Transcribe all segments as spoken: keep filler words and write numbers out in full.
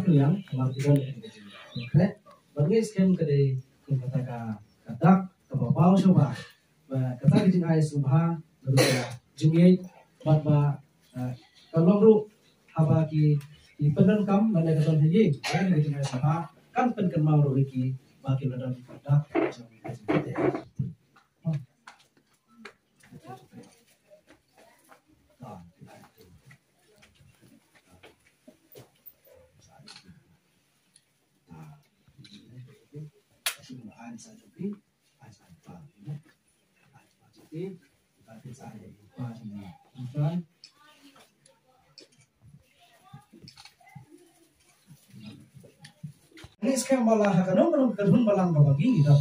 Liang, mar ki don ka jingkhreh. Bad ngi skhem ka dei kum kata ka, ka dak kaba paw shuwa. Ba kata ka jingai sngewbha, ba ka jingïeit, bad ba, eh, ka long ruh haba ki, ki pyndonkam lane ka don ha ïing, ka jingai sngewbha kan pynkynmaw ruh ïa ki ba ki la don ka dak jong ka jingkhreh. Ngi skhem ba la ha kano kano ka dhun balang kaba ngi don,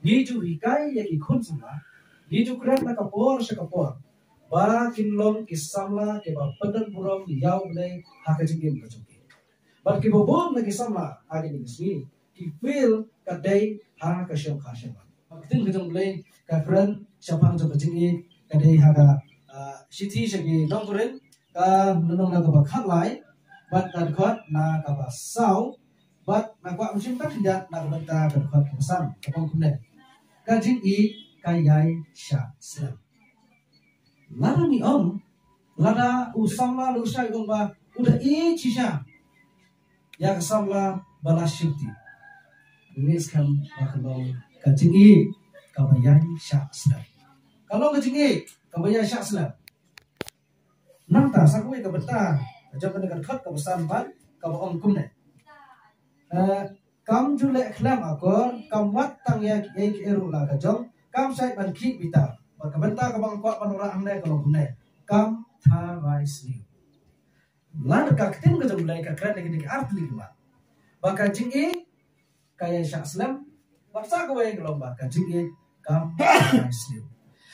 ngi ju hikai ïa ki khun samla, ngi ju kren na ka por sha ka por ba kin long ki samla kiba pyndon burom ïa U Blei ha ka jingim ka jong ki. Bad kiba bun na ki samla ha kine ki sngi ki feel ka dei ha ka shong ka shong. Ka ktien ka jong U Blei ka kren shaphang jong ka jingïeit ka dei ha ka, ah, shithi sha ki nong Korinth, ka lynnong na kaba khatlai bad ka dkhot na kaba saw, bad nga kwah ban shim tang khyndiat na ka bynta ka dkhot kaba san, kaba ong kumne: Ka jingïeit ka ïai shah slem. Lada ngi ong, lada u samla lehse u ong ba u da ïeit shisha ïa ka samla ba la shim ti, ngi skhem ba ka long ka jingïeit kaba ïai shah slem. Ka long ka jingïeit kaba ïai shah slem. Nangta sa kawei ka bynta jong kane ka dkhot kaba san bad kaba ong kumne: Eh, kam ju leh khlem akor, kam wad tang ïa kiei kiei ruh la ka jong, kam shait ban khih bitar. Bad ka bynta kaba nga kwah ban wanrah hangne ka long kumne: Kam tharai sniew. Lada ka ktien ka jong U Blei ka kren ïa kine ki artylli ki mat, ba ka jingïeit ka ïai shah slem, bad sa kawei ka long ba ka jingïeit kam tharai sniew.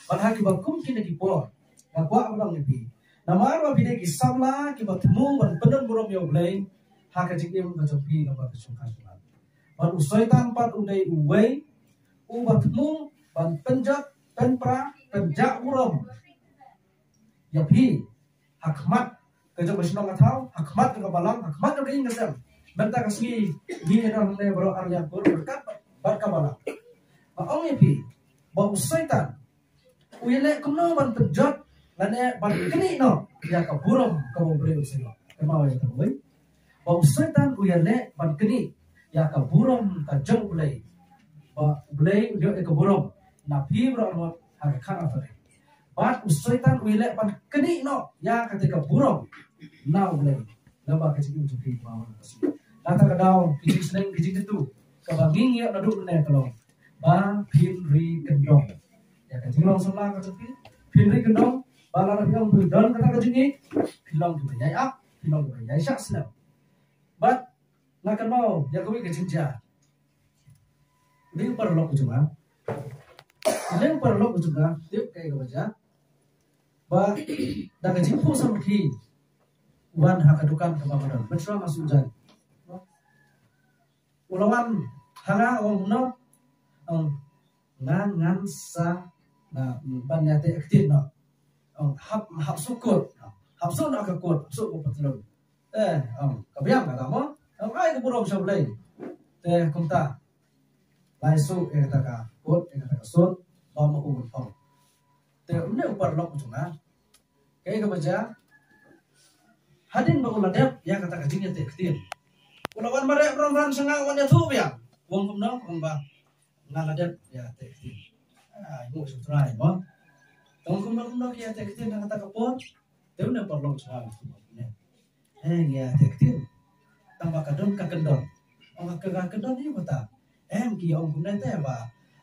Bad ha kiba kum kine ki por nga kwah ban ong ïa phi, namar ba phi dei ki samla kiba thmu ban pyndon burom ïa U Blei ha ka jingim ka jong phi lyngba ka shongkha shnong. Bad u Soitan pat u dei uwei uba thmu ban pynjot, pynpra, pynjah burom ïa phi ha khmat ka jong ka shnong ka thaw, ha khmat ka balang, ha khmat ka ïing ka sem. Mynta ka sngi ngi ïa don hangne baroh ar liang kur bad ka balang. Ba ong ïa phi ba u Soitan u ïaleh kumno ban pynjot lane ban knieh noh ïa ka burom kaba U Blei u sngewlong. Kynmaw ïa kawei, ba u Soitan u ïaleh ban knieh ïa ka burom ka jong U Blei. Ba U Blei u ïoh ïa ka burom na phi baroh arngut ha ka khatar. Bad u Soitan u ïaleh ban knieh noh ïa kata ka burom na U Blei. Naba ka jingim jong phi ba ka sngi. Kata ka daw ki jingsneng ki jingkyntu kaba ngi ïoh naduh mynne ka long ba phin ri kyndong ïa ka jinglong samla ka jong phi. Phin ri kyndong ba lada phi ong phi don kata ka jingïeit, phi long kiba ïai ap, phi long kiba ïai shah slem. Bad nga kynmaw ïa kawei ka jingjia. Dei u paralok u jong nga. Dei u paralok u jong nga. Dei kaei kaba jia. Ba da ka jingphuh samrkhie u wan ha ka dukan kaba nga don. Mynshwa nga shu jan. U la wan ha nga, u ong kumno? Ong, nga ngan sa, na, ban ïateh ktien noh. Ong, hap, hap suk kot. Hap suk noh ka kot, hap suk ka patlun. Te ong, ka biang kata mo. Ong, ai ka burom sha U Blei. Te kumta, la ïasuh ïa kata ka kot, ïa kata ka suit ba ma u ban phong. Te une u paralok u jong nga, kaei kaba jia? Hadien ba u la dep ïa kata ka jingïateh ktien, u la wan mareh bron bran sha nga, u wan ïathuh biang. U ong kumno? U ong ba nga la dep ïateh ktien. Ai, nguh sha U Trai mo. Te ong kumno kumno ki ïateh ktien ha kata ka por? Te une u paralok u jong nga u ong kumne, eh, ngi ïateh ktien, tang ba ka don ka kyndon. Ong, ka, ka kyndon aïu kata? Em, ki ong kumne te ba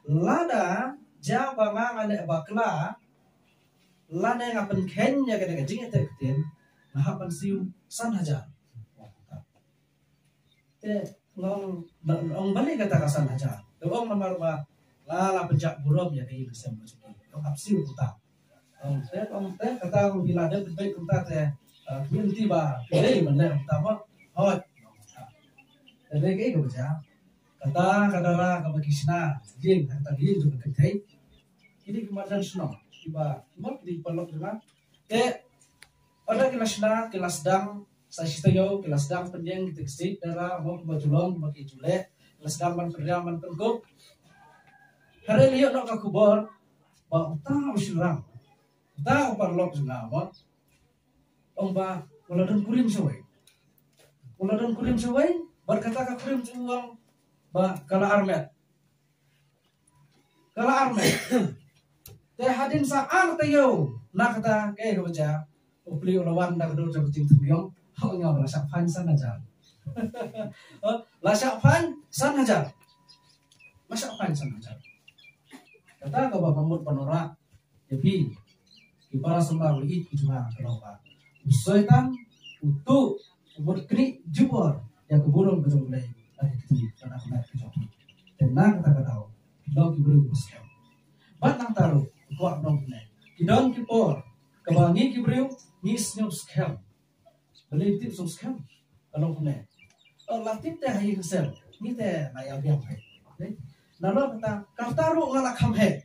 lada jia ba nga nga leh bakla lane nga pynkheiñ ïa kane ka jingïateh ktien, nga hap ban siew san hajar. Te nga ong, nga ong balei kata ka san hajar? Te u ong namar ba nga la pynjah burom ïa ka ïing ka sem ka jong ki. Nga hap siew kumta. Ong te, ong te, kata ong, phi la dep pynbeit kumta te, eh, phi ong te ba phi dei ban leh kumta mo. Hooid. Te dei kaei kaba jia? Kata ka dara kaba ki shna ïing, kata ka ïing jong ka kynthei. Kine ki marjan shnong kiba, kiba ki dei paralok jong nga. Te lada ki la shna, ki la sdang, Sa shi taïew ki la sdang pynïeng kita ki stage dara mo, kiba ju long, kiba ki ju leh, ki la sdang ban pynriam ban pynkup. Hynrei la ïoh noh ka khubor ba uta u shynrang, uta u paralok jong nga mo, ong ba u la don kurim shawei. U la don kurim shawei, bad kata ka kurim jong u ong ba ka la armet. Ka la armet. Te hadien sa ar taïew na kata, kaei kaba jia? U pli u la wan da ka dur jong ka jingtymbiong. Ho, nga ba la shah fine san hajar. Oh, la shah fine san hajar. La shah fine san hajar. Kata kaba ka mut ban wanrah ïa phi ki para samla, u ïeit ki jong nga, ka long ba u Soitan u tuh, u mut knieh jubor ïa ka burom ka jong U Blei na ka kti, na ka met ka jong phi. Te na kata ka daw phi long ki briew kiba skhem. Bad nangta ruh u kwah ban ong kumne, ki don ki por kaba ngi ki briew ngi sngew skhem. Balei tip sngewskhem? Ka long kumne. Oh, la tip te ha ïing ha sem, ngi te la ïa biang hi. Nalor kata, kata ruh nga la kham heh.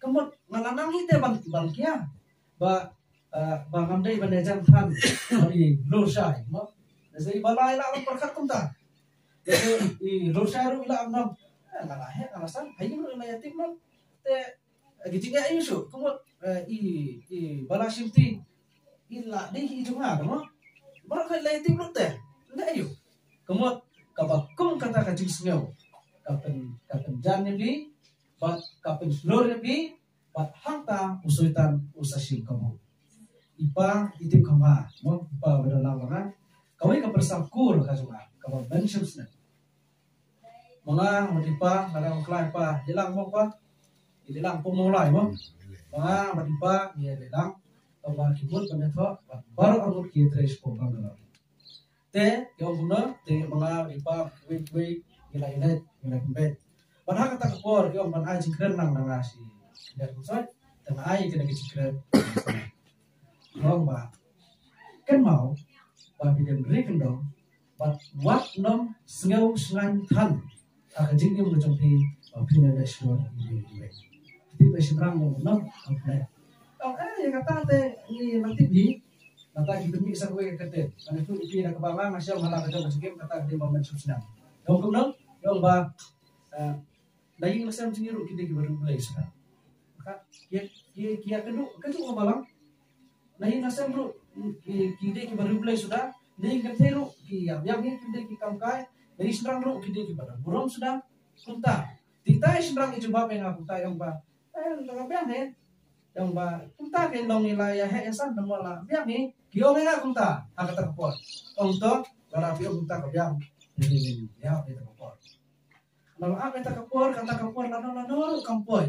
Ka mut nga la nang hi te ban, ban kia ba, eh, ba ngam dei ban ïa jan than bad i Lurshai mo. Lehse i Bala i la ong pyrkhat kumta. Lehse i Lurshai ruh i la ong, eh, nga la heh, nga la san, ha ïing ruh i la ïa tip mo. Te ki jingeh aïu shuh? Ka mut, eh, i, i Bala Shimti i la dei hi jong nga, ka mut. Baroh ka la ïa tip lut te. Leh aïu? Ka mut, kaba kum kata ka jingsngew ka pyn, ka pynjan ïa phi bad ka pynshlur ïa phi, bad hangta u Soitan u sa shim kabu. I pa i tip kham bha mo, i pa ba don lang ba nga. Kawei ka pyrsa kur ka jong nga kaba men shym snem. Ma nga bad i pa nga dang khlaiñ, pa, ïalang mo pa. Ïalang po mo lai mo. Ma nga bad i pa ngi ïalang. Tang ba ki mut ban ïathoh, bad baroh arngut ki ïatrei shapoh Bangalore. Te ki ong kumno, te ma nga bad i pa kiwei kiwei ngi la ïaleit, ngi la pynbeit. Bad ha kata ka por ki ong ban ai jingkren lang na nga shi Khyndiat Kynsoit. Te nga ai kane ka jingkren. Nga ong ba kynmaw ba phi dei ri kyndong, bad wat nym sngew shngaiñ than ha ka jingim ka jong phi ba phin ïaleh shlur ïa iwei ïa iwei. Phi tip ba shynrang mo, no? Okay. Tang, eh, ïa kata te ngi la tip hi. Nangta ki pynmih sa kawei ka kyntien. Ngan ïathuh ïa phi da kaba nga nga shem ha la ka jong ka jingim, kata ka dei ba men shym snem. Ong kumno? Ong ba, eh, na ïing la sem jong ngi ruh ki dei kiba riewblei suda. Ka, ki, ki, ki ïakynduh kajuh ka balang. Na ïing na sem ruh ki, ki dei kiba riewblei suda. Na ïing kynthei ruh ki ïa biang hi, ki dei ki kam kai. Na ïing shynrang ruh ki dei kiba don burom suda. Kumta. Te ita i shynrang i jubab ïa nga kumta, i ong ba, eh, la biang hi. I ong ba kumta, ka long ngi la ïa heh ïa san, namar la biang hi. Ki ong ïa nga kumta ha kata ka por. Ong to, lada phi ong kumta ka biang. Ïa, ïa kata ka por. Nalor kata ka por, kata ka por lano lano ruh kam poi.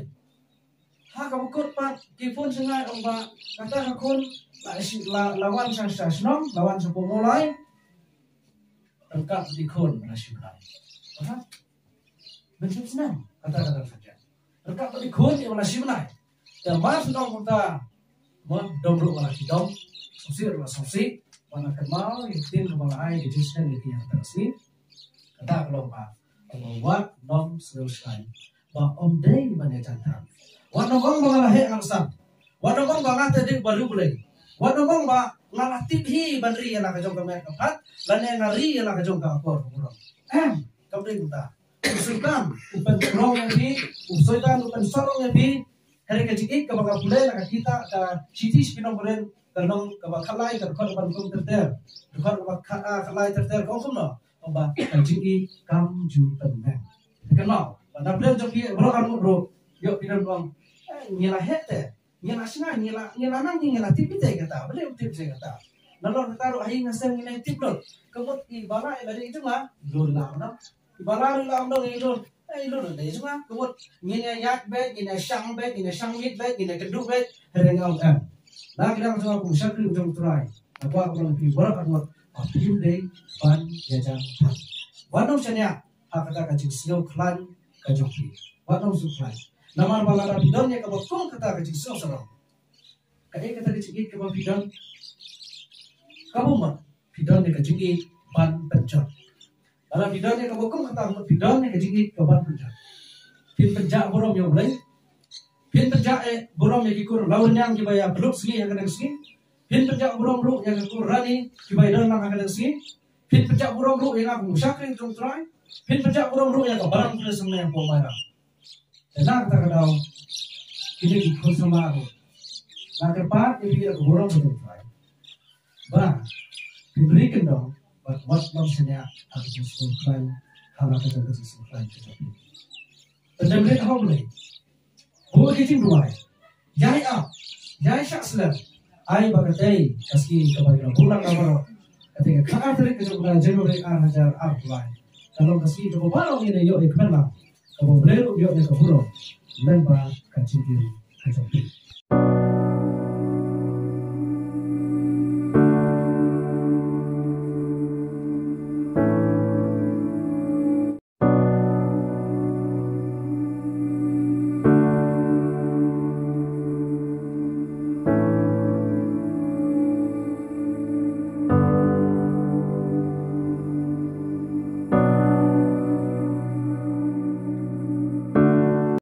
Ha kaba kut pat ki phone sha nga, ong ba kata ka khun la shi, la, la wan sha, sha shnong, la wan shapoh Mawlai. Ryngkat bad i khun ba la shim bnai. Aha. Men shym snem kata ka dang kata. Ryngkat bad i khun ba la shim bnai. Te mar shu ong kumta, mo, dom ruh ba la ki dom, sngewsih ruh ba la sngewsih. Ba nga kynmaw ïa ka ktien kaba nga ai ka jingsneng ïa ki ha kata ka sngi. Kata ka long ba, ba wat nym sngew shngaiñ ba ym dei ban ïa jan than. Wat nym ong ba nga la heh nga la san. Wat nym ong ba nga te dei ba riewblei. Wat nym ong ba nga la tip hi ban ri ïa la ka jong ka met ka phad, lane nga ri ïa la ka jong ka akor ka burom. Em, kam dei kumta. U Soitan u pynkrong ïa phi, u Soitan u pynsarong ïa phi. Hynrei ka jingïeit kaba nga pule na ka kitab ka Shithi Shiphew Nongpynrem, ka lynnong kaba khatlai, ka dkhot kaba nyngkong ter ter, dkhot kaba khat, ah, khatlai ter ter, ka ong kumno? Ong ba ka jingïeit kam ju pynmeng. Kynmaw ba na pdeng jong phi baroh arngut ruh, ïoh phi don ong, eh, ngi la heh te, ngi la shngaiñ, ngi la, ngi la nang, ngi la tip ïa te kata, balei ym tip ïa kata. Nalor kata ruh ha ïing ha sem ngi la tip lut. Ka mut i Bala i la dei i jong nga, lut la, no? I Bala ruh la ong dong ïa i Lur. Eh, i Lur ruh dei i jong nga. Ka mut ngin ïa ïaid beit, ngin ïa shang beit, ngin ïa shang miet beit, ngin ïa kynduh beit. Hynrei nga ong em. Na ka liang jong nga kum u shakri jong U Trai, nga kwah ban ong ïa phi baroh arngut ba phim dei ban ïa jan than. Wat nym shaniah ha kata ka jingsngew khlaiñ ka jong phi. Wat nym sngew khlaiñ. Namar ba lada phi don ïa kaba kum kata ka jingsngew sarong, kaei kata ka jingïeit kaba phi don? Kaba mut phi don ïa ka jingïeit ban pynjot. Lada phi don ïa kaba kum kata, mut phi don ïa ka jingïeit ka ban pynjot. Phin pynjah burom ïa U Blei. Phin pynjah, eh, burom ïa ki kur lawryniang kiba ïa pynlut sngi ha ka dang sngi. Phin pynjah burom ruh ïa ka kur Rani kiba ïadon lang ha kane ka sngi. Phin pynjah burom ruh ïa nga kum u shakri jong U Trai. Phin pynjah burom ruh ïa ka balang pule seng ne ïa u Maira. Te na kata ka daw kine ki khun samla ruh nga kyrpad ïa phi ïa ka burom ka jong U Trai ba phin ri kyndong bad wat nym shaniah ha ka jingsngewkhlaiñ, ha la ka jong ka jingsngewkhlaiñ ka jong phi. Pyndem rit ha U Blei. Buh ki jingduwai. Ïai ap, ïai shah slem. Ai ba katei ka sngi kaba ngi la buh lang ka baroh, katei ka khatar tarik ka jong u bnai January ar hajar arphew lai, ka long ka sngi kaba baroh ngi la ïoh ïa ka kmen lang, kaba U Blei ruh u ïoh ïa ka burom lyngba ka jingim ka jong phi.